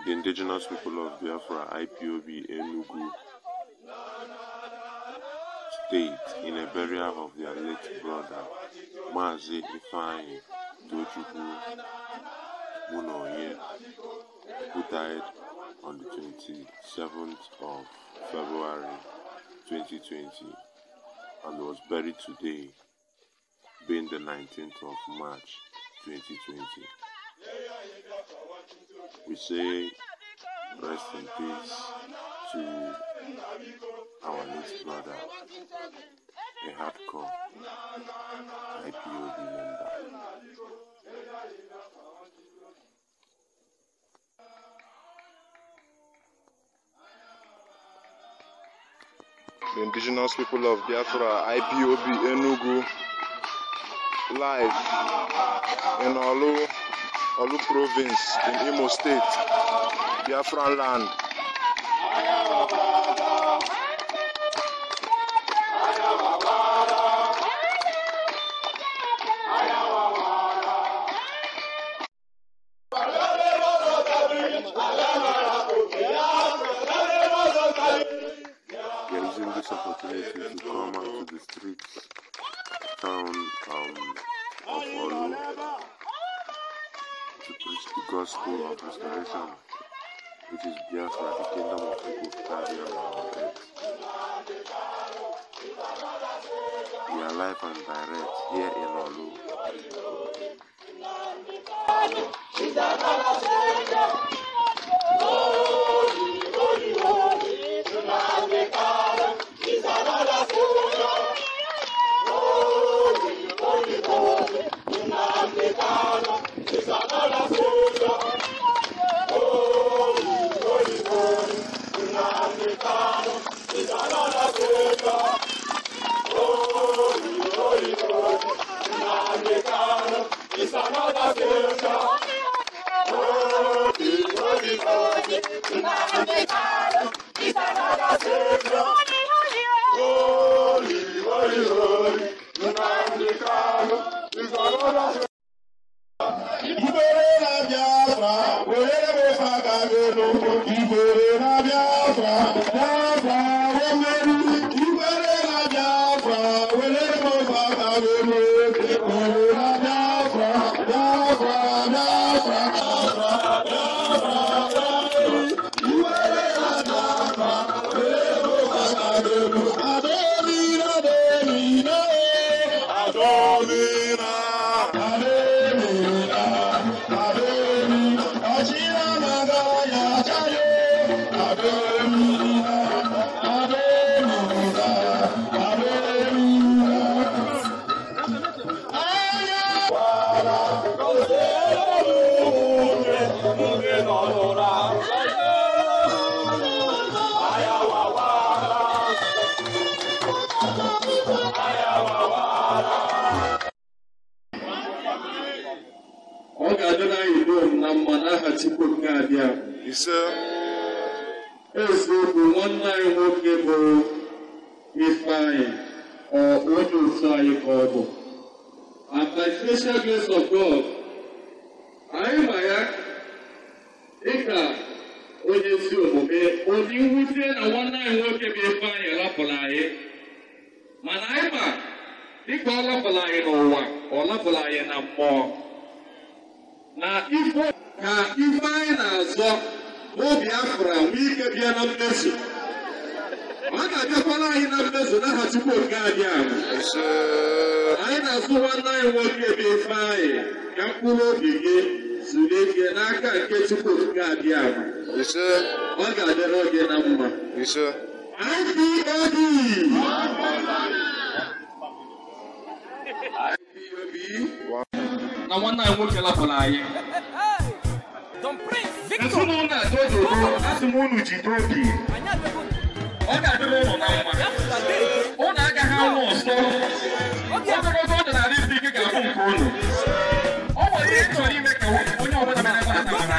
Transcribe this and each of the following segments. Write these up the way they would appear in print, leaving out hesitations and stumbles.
The Indigenous People of Biafra IPOB Enugu State in a burial of their late brother Mazi Ifeanyi Tochukwu Munonye, who died on the 27th of February 2020 and was buried today, being the 19th of March 2020. We say rest in peace to our late brother, a hardcore IPOB member. The Indigenous People of Biafra, IPOB Enugu, live in Orlu Province in Imo State, Biafran land. We are using this opportunity to come out to the streets, town of Orlu, to preach the gospel of restoration, which is Biafra, the kingdom of people carrying on earth. We are live and direct here in Orlu. Ọ ga-adịrị anyị dum na mma n'aha Chukwu nke abịa. Ise. Eziokwu, nwanne anyị nwoke bụ Ifeanyi, ọ onye otu anyị ka ọ bụ. And by special grace of God, anyị ma ya dịka onye ezi omume. Ụdị mwute na nwanne anyị nwoke bụ Ifeanyi lapụrụ anyị, mana anyị ma dịka ọ lapụrụ anyị n'ụwa, ọ lapụrụ anyị na mmụọ. Na ife ka ife anyị na-azọ bụ Biafra nwee ike bịa na mmezu. Ọ ga-abịakwala anyị na mmezu n'aha Chukwu nke abịa. Ise. Anyị na-azụ nwanne anyị nwoke bụ Ifeanyi ka mkpụrụ obi gị zuru ike n'aka nke Chukwu nke abịa. Ise. Ọ ga-adịrị gị na mma. Ise. IPOB! Na nwanne anyị nwoke lapụrụ anyị. Ezinụlọ a dododo, asị m unu jide obi. Ọ ga-adịrị ụnụ na mma. Ụnụ agaghị anwụ ọsọ. Ogologo ọdịnala isi ike ga-abụ nke ụnụ. Ọ nwere ihe chọrọ ime ka onye ọbụla bịara ebe a mara.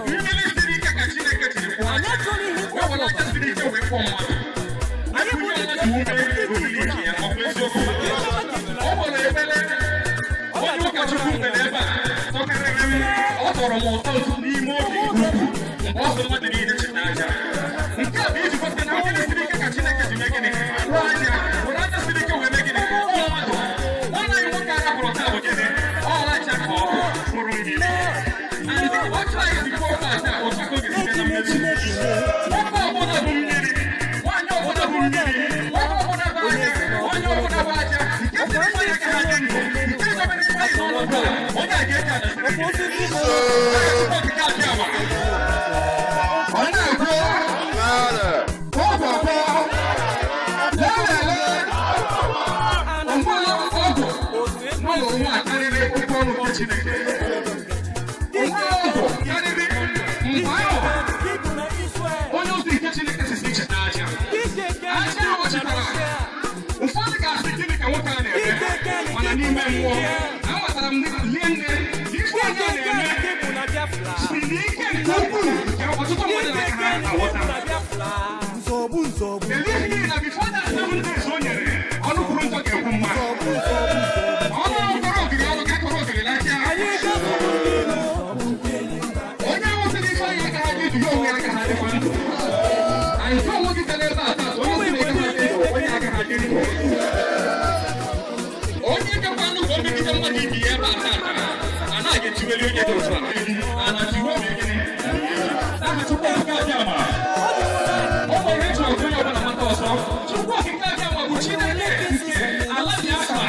Mmiri siri ike ka Chineke jiri kwụọ aja. Wee were aja siri ike wee kwụọ mmadụ. Onye ọbụla ji ume oriri nke ya, ọ bụ eziokwu. Ọ nwere ekpere onye ụkọchukwu kpere ebe a tọkarịrị m. Ọ tọrọ m ụtọ n'ime obi nke ukwuu. Mgbe ọ Otu anyị si kwuo taa, otu aka ọ ga-esi na mmezu. Nwoke ọbụla bụ mmiri, nwaanyị ọbụla bụ mmiri, nwoke ọbụla bụ aja, nwaanyị ọbụla bụ aja, nke siri mmanya aka ha dị ndụ, nke zọbere mmanya n'ọnọdụ a, onye a ga-eji ala. Okike abịa ma. Ọ na-ekwu, ọgwọgwọ, lelele, onwere ọgwụ nọ n'ụwa karịrị okwu ọnụ nke Chineke. Onwere ọgwụ karịrị mgbe ahụ onye ozi nke Chineke si cheta aja. Aja ahụ chetara. Ụfọdụ ga-asị gịnị ka nwoke a na-eme, mana n'ime mmụọ, amatara m lie nne, ife onye a na-eme si n'ike nke ukwuu nke ọtụtụ mmadụ na-aka ha aghọta. Believe me na before that 7 days o nyere, ọnụ kwuru njọ ga-ekwu mma. Ọnụ kọrọ ogiri ọnụ ka kọrọ ogiri n'aka. Onye ahụ sị na ife anyị aka ha dị ndụ, ya onwe ya aka ha dịkwa ndụ. Anyị sị onwe gị bịara ebe a taa, onye sị na aka ha dị ndụ, onye aka ha dị ndụ. Onye gakwanụ ka o megide mmadụ ibe ya ebe a taa, a naghị etiweli onye dị otu a. A na-atiwe obi gịnị? Aha Chukwu Okike Abịama. Ọ bụ ihe chọrọ onye ọbụla mata ọsọ. Chukwu Okike Abịama bụ Chineke nke ala Biafra.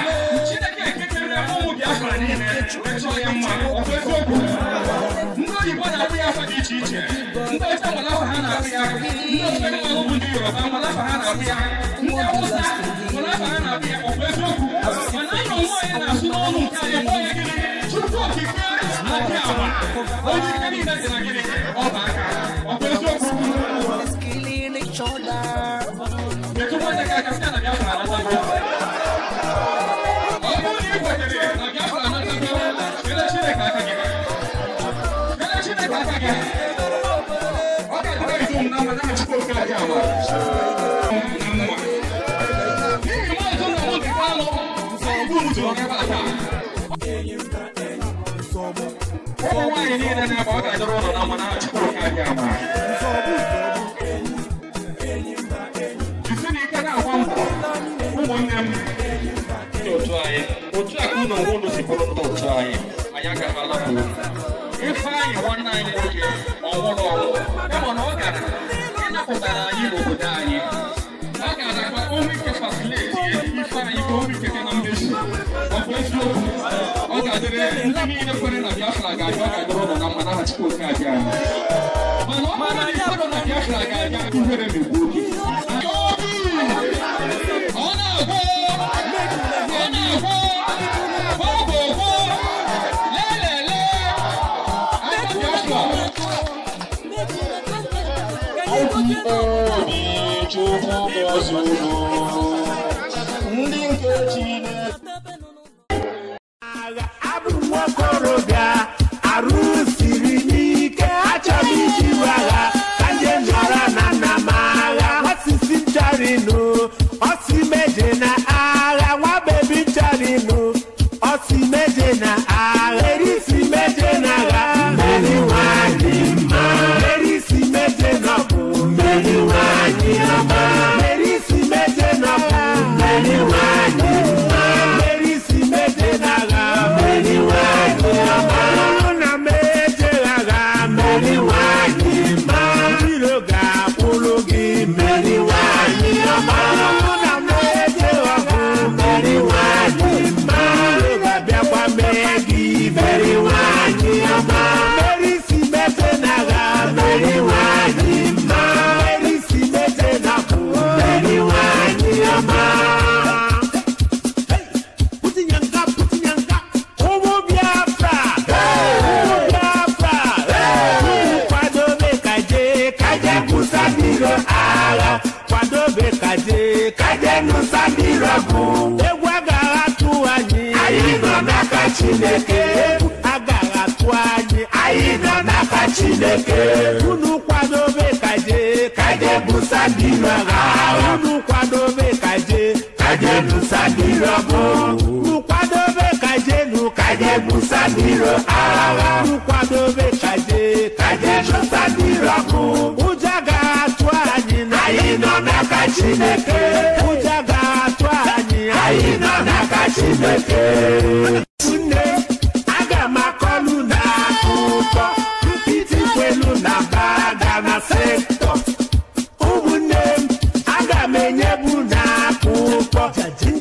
Chineke nke kere ụmụ Biafra niile wee chọọ ya mma. Ọ bụ eziokwu. Ndị oyibo na-akpụ ya afa dị iche iche. Ndị ọcha nwere afa ha na-akpụ ya. Ndị ofe mmanụ bụ ndị Yoruba nwere afa ha na-akpụ ya. Ndị Awụsa nwere afa ha na-akpụ ya. Ọ bụ eziokwu. Mana anyị onwe anyị na-asụ n'ọnụ nke anyị kpọọ ya gịnị? Chukwu Okike Abịama. Onye ike niile dị na gịnị? Ọ bụ aka. Ọ bụ eziokwu. Metụ nwanne gị aka sị na Biafra anatago. Ọ bụrụ na ị kwenyere na Biafra anatago, kelee Chineke aka gị. Kelee Chineke aka gị. Ọ ga-adịrị gị dum na mma n'aha Chukwu Okike Abịama. Na mmụọ. N'ihi Maazị Nnamdi Kanu, anyị dum jụrụ ebe a taa. Ụmụ nwaanyị niile na-ebe ọ ga-adịrị ụlọ na mma n'aha Chukwu Okike Abịama. Jisi n'ike na-agba mbọ, ụmụnne m, ndị otu anyị, otu a ka unu onwe unu si bụrụ ndị otu anyị, anyị agaghị alapụ. Ifeanyị nwanne anyị nwoke ọ nwụrụ ọnwụ, kama na ọ gara ịnapụtara anyị obodo anyị. Ọ gara ka o nwee ike fasileti Ifeanyị ka o nwee ike bịa na mmezu. Ọ bụ eziokwu, ọ ga-adịrị ndị niile kwere na Biafra ga-abịa, ọ ga-adịrị ụnụ na mma n'aha Chukwu Okike Abịama. Mana ọ bụrụ na ikwere na Biafra ga-abịa, ihere megbuo gị. Ọ na-agwụ, ọ na-agwụ, gwogwogwo, lelele, aka Biafra. Obi Chukwu gọzie unu, ndị nke Chineke. Abụ m nwokorobịa arụ siri n'ike, achọrọ iji agha ka nje nọrọ na nna m agha. Osisi m chọrọ ịnụ, ọsị meje na agha. Nwa bebi m chọrọ ịnụ, ọsị meje na agha. Erisi meje na agha, mmeri nwanyị mma. Erisi meje na ọgụ, mmeri nwanyị ọma. Erisi meje na ọgụ, mmeri nwanyị mma. Erisi meje na agha, mmeri nwanyị ọma. Ọrụ na meje agha, mmeri nwanyị mma. Iro ga-akwụrụ gị, mmeri nwanyị ọma. Ọrụ na meje ọgụ, mmeri nwanyị mma. Iro ga-abịakwa mee gị, mmeri nwanyị ọma. Mmeri si meje na agha, mmeri nwanyị mma. Mmeri si meje na ọgụ, mmeri nwanyị ọma. Putinyanga, putinyanga, ụmụ Biafra, ụmụ Biafra, unu kwadobe kaje, kaje busa biro agha, kwadobe kaje, kaje nusa biro ọgụ. Egwu agaghị atụ anyị, anyị nọ n'aka Chineke. Egwu agaghị atụ anyị, anyị nọ n'aka Chineke. Unu kwadobe kaje, kaje busa biro agha, unu kwadobe kaje, kaje nusa biro ọgụ. Unu kwadobe kaje nu kaje busa biro agha, unu kwadobe kaje, kaje nusa biro ọgụ. Ụjọ ga-atụ anyị na anyị nọ n'aka Chineke. Ụjọ ga-atụ anyị, anyị nọ n'aka Chineke. Nne, aga m akọlụ na akụkọ. akwụkwọ.